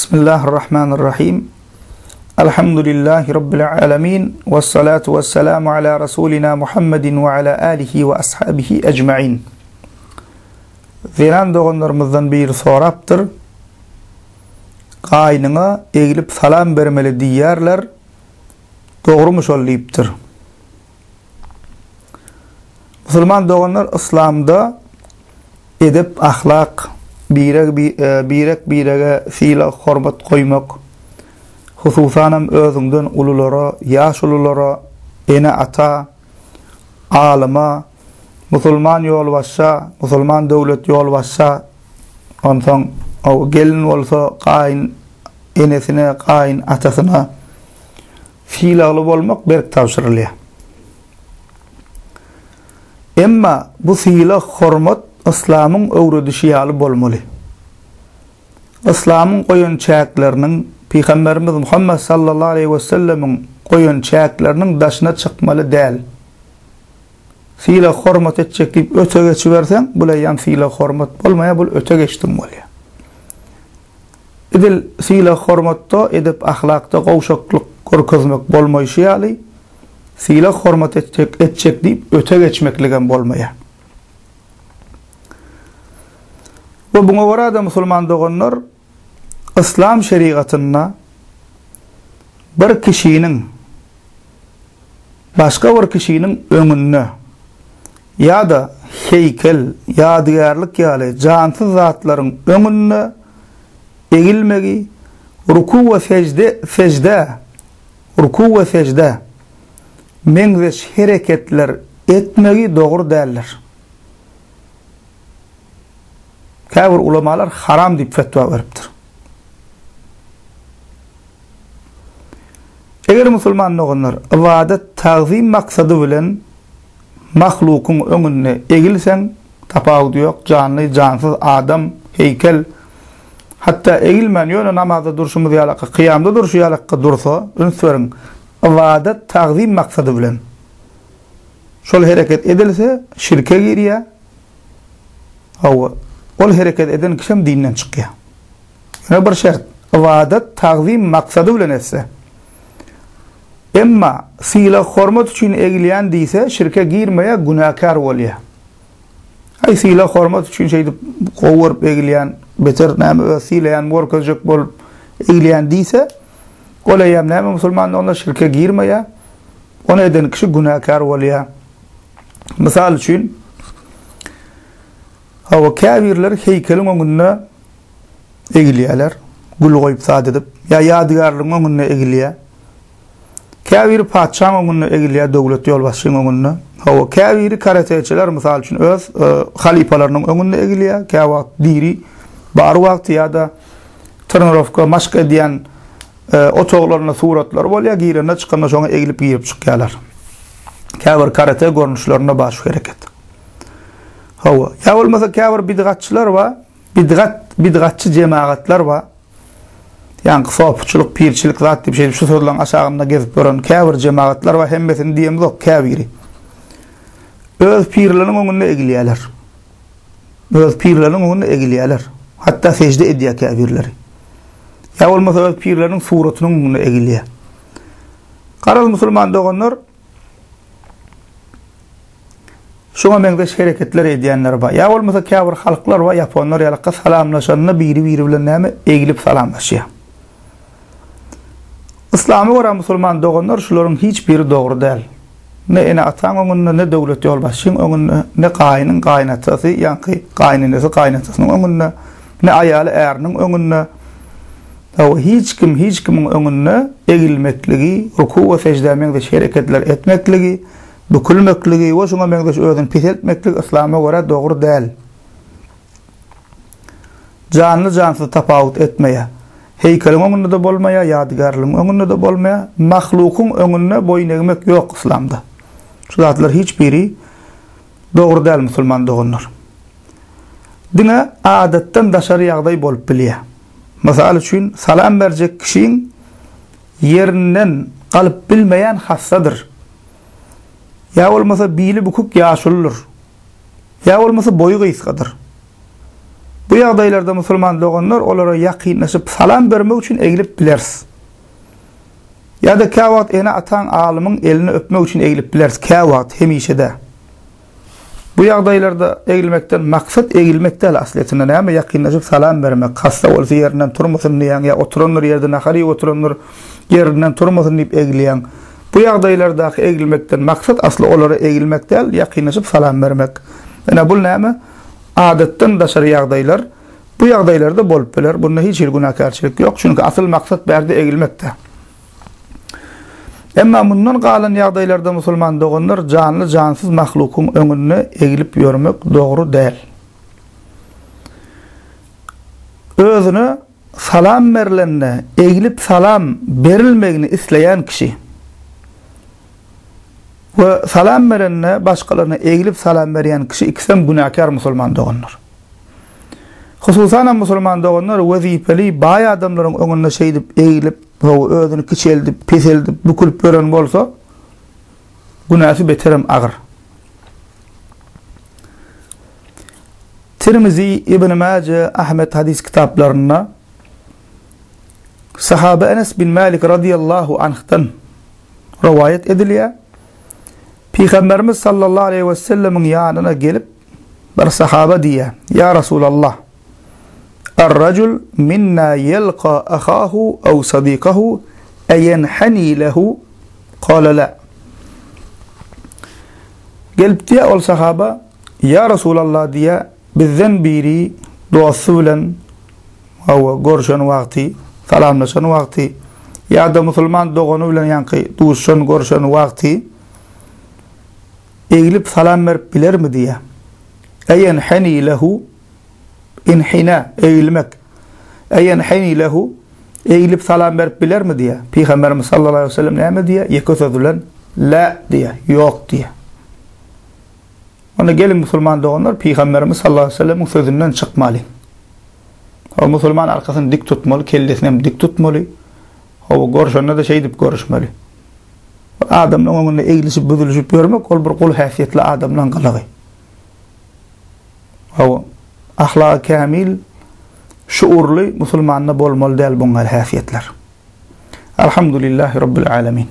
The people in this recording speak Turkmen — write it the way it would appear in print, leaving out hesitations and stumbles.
Bismillahirrahmanirrahim. Elhamdülillahi Rabbil alemin. Ve salatu ve selamu ala Resulina Muhammedin ve ala alihi ve ashabihi ecmain. Zenan doganlarymyzdan biri sorapdyr. Gaýnyňa eglip salam bermeli diýýärler. Dogrumy şol diýipdir. Musulman doganlar yslamda edep ahlak birek birek birege sylag hormat goýmak hususanam özüňden ululara ýaşululara ene ata alyma musulman ýolbaşça musulman döwlet ýolbaşça onsoň gelin bolsa gaýyn enesine gaýyn atasyna Sylagly bolmak berk tabşyrylýar. Emma bu sylag-hormat yslamyň öwredişi ýaly bolmaly. Yslamyň goýan çäkleriniň, Pygamberimiz Muhammet sallallahu aleýhi wesellemiň goýan çäkleriniň daşyna çykmaly däl. Sylag-hormat etjek diýip öte geçiberseň, bul eýýäm sylag-hormat bolmaýar, bul öte geçdiň bolýar. Edil sylag-hormatda, edep-ahlakda gowşaklyk görkezmek bolmaýşy ýaly, sylag-hormat etjek, etjek diýip öte geçmekligem bolmaýar. We buňa görä-de musulman doganlar yslam şerigatynda bir kişiniň başga bir kişiniň öňünde ýa-da heýkel, ýadygärlik ýaly jansyz zatlaryň öňünde egilmegi, ruku we sejde, seždä, ruku we seždä, meňzeş hereketler etmegi dogry däldir. Käbir ulamalar haram diýip fetwa beripdir. Eger musulman doganlar ybadat tagzym maksady bilen mahlukyň öňünde egilseň, tapawudy ýok, janly, jansyz, adam, heýkel, hatda egilmän ýöne namazda durşumyz ýalaka, kyýamda durşy ýalaka dursa, üns beriň, ybadat tagzym maksady bilen şol hereket edilse, şirke girýär, hawa, ol hereket eden kişem dinden çykýar. Ýöne bir şert, ybadat tagzym maksady bilen etse. Emma sylag-hormat üçin egilýän diýse, şirke girmeýär, günäkär bolýar. Aý, sylag-hormat üçin şeýdip gowy görüp egilýän, beter näme öz sylaýanyny görkezjek bolup egilýän diýse, ol eýýäm näme musulmanlygynda şirke girmeýär. Ony eden kişi günäkär bolýar. Mysal üçin, hawa, käbirleri heýkeliň öňünde egilýärler, gül goýup zat edip, ýa ýadygärligiň öňünde egilýär. Käbiri patyşaň öňünde egilýär, döwlet ýolbaşçyň öňünde. Hawa, käbiri karateçiler, mysal üçin, öz e, halypalarynyň öňünde egilýär, käwagt diri bar wagty ýa-da trenirowka maşk edýän e, otaglarynda suratlary bolýar, girende çykanda şoňa egilip girip çykýarlar. Käbir karate görnüşlerinde bar şu hereket. Hawa, ýa bolmasa käbir bidgatçylar bar, Bidgat, bidgatçy jemagatlar bar. Ýaňky sopuçylyk, pirçilik zat diýip şeýdip şu sözleriň aşagynda gezip ýören käbir jemagatlar bar, hemmesini diýemzok, käbiri. Öz pirleriniň öňünde egilýärler. Öz pirleriniň öňünde egilýärler. Hatda sejde edýär käbirleri. Ýa bolmasa öz pirleriniň suratynyň öňünde egilýär. Garaz musulman doganlar, Şuňa meňzeş hereketler edýänler bar. Ýa bolmasa käbir halklar bar, ýaponlar ýalaka salamlaşanda biri-biri bilen näme eglip salamlaşýar. Yslama görä musulman doganlar şularyň hiç biri dogry däl. Ne ene-ataň öňünde, ne döwlet ýolbaşçyň öňünde, ne gaýynyň gaýynatasy, ýaňky gaýynenesi gaýynatasynyň öňünde, ne aýaly äriniň öňünde, Hawa, hiç kim hiç kimiň öňünde egilmekligi, ruku we seždä meňzeş hereketler etmekligi, bükülmekligi we şuňa meňzeş özüni peseltmekligi yslama görä dogry däl. Janly-jansyz tapawut etmeýär. Heýkeliň öňünde-de bolmaýar, ýadygärligiň öňünde-de bolmaýar, mahlukyň öňünde boýun egmek ýok yslamda. Şu zatlar hiç biri dogry däl musulman doganlar. Diňe adatdan daşary ýagdaý bolup bilýär. Mysal üçin, salam berjek kişiň ýerinden galyp bilmeýän hassadyr. Ýa bolmasa bili bükük ýaşuludyr. Ýa bolmasa boýy gysgadyr. Bu ýagdaýlarda musulman doganlar olara ýakynlaşyp salam bermek üçin eglip bileris. Ýa-da käwagt ene-ataň alymyň elini öpmek üçin eglip bileris, käwagt, hemişe-de. Bu ýagdaýlarda egilmekden maksat egilmek däl aslyýetinde näme ýakynlaşyp salam bermek, hassa bolsa ýerinden turmasyn diýýäň ýa oturandyr ýerde nahar iýip oturandyr ýerinden turmasyn diýip egilýäň. Bu ýagdaýlardaky egilmekden maksat asly olara egilmek däl, ýakynlaşyp salam bermek. Ine bul näme? Adatdan daşary ýagdaýlar. Bu ýagdaýlarda bolup biler. Bunda hiç hili günäkärçilik ýok. Çünki asyl maksat bärde egilmekdä. Emma mundan galan ýagdaýlarda musulman doganlar janly-jansyz mahlukyň öňünde eglip ýörmek dogry däl. Özüne salam berlende eglip salam berilmegini isleýän kişi we salam berende başgalaryna eglip salam berýän kişi ikisem günäkär musulman doganlar. Hususanam musulman doganlar wezipeli baý adamlaryň öňünde şeýdip eglip, hawa, özüni kiçeldip, peseldip, bükülip ýören bolsa, günäsi beterem agyr. Tirmizi, Ibn Maje, Ahmet hadys kitaplarynda sahaba Enes bin Malik radiyallahu anhdan rowaýat edilýär. Pygamberimiz sallallahu aleýhi we sellemiň ýanyna gelip, bir sahaba diýýär, Ýa Rasulallah, Ar-rajul minna ýelka ahahu aw sadikahu eýenhani lehu? Kale la. Gelip diýýär ol sahaba, Ýa Rasulallah diýýär, bizden biri dosty bilen hawa görşen wagty, salamlaşan wagty ýa-da musulman dogany bilen ýaňky duşan, görşen wagty Eglip salam berip bilermi diýýär. Eýenheni lehu, inhina, egilmek. Eýenheni lehu, eglip salam berip bilermi diýýär. Pygamberimiz sallallahu aleýhi we sellem näme diýýär? Ýeke söz bilen la diýýär, ýok diýýär. Onda geliň musulman doganlar Pygamberimiz sallallahu aleýhi we sellemiň sözünden çykmalyň. Hawa musulman arkasyny dik tutmaly, kellesini hem dik tutmaly. Hawa görşende-de şeýdip görüşmeli. Adamlaryň öňünde eglişip, büzülişip ýörmek ol bir gul häsiýetli adamlaryň gylygy. Hawa, ahlagy kämil, şuurly musulmanda bolmaly däl buňňal häsiýetler. Alhamdulillahi Rabbil alemin.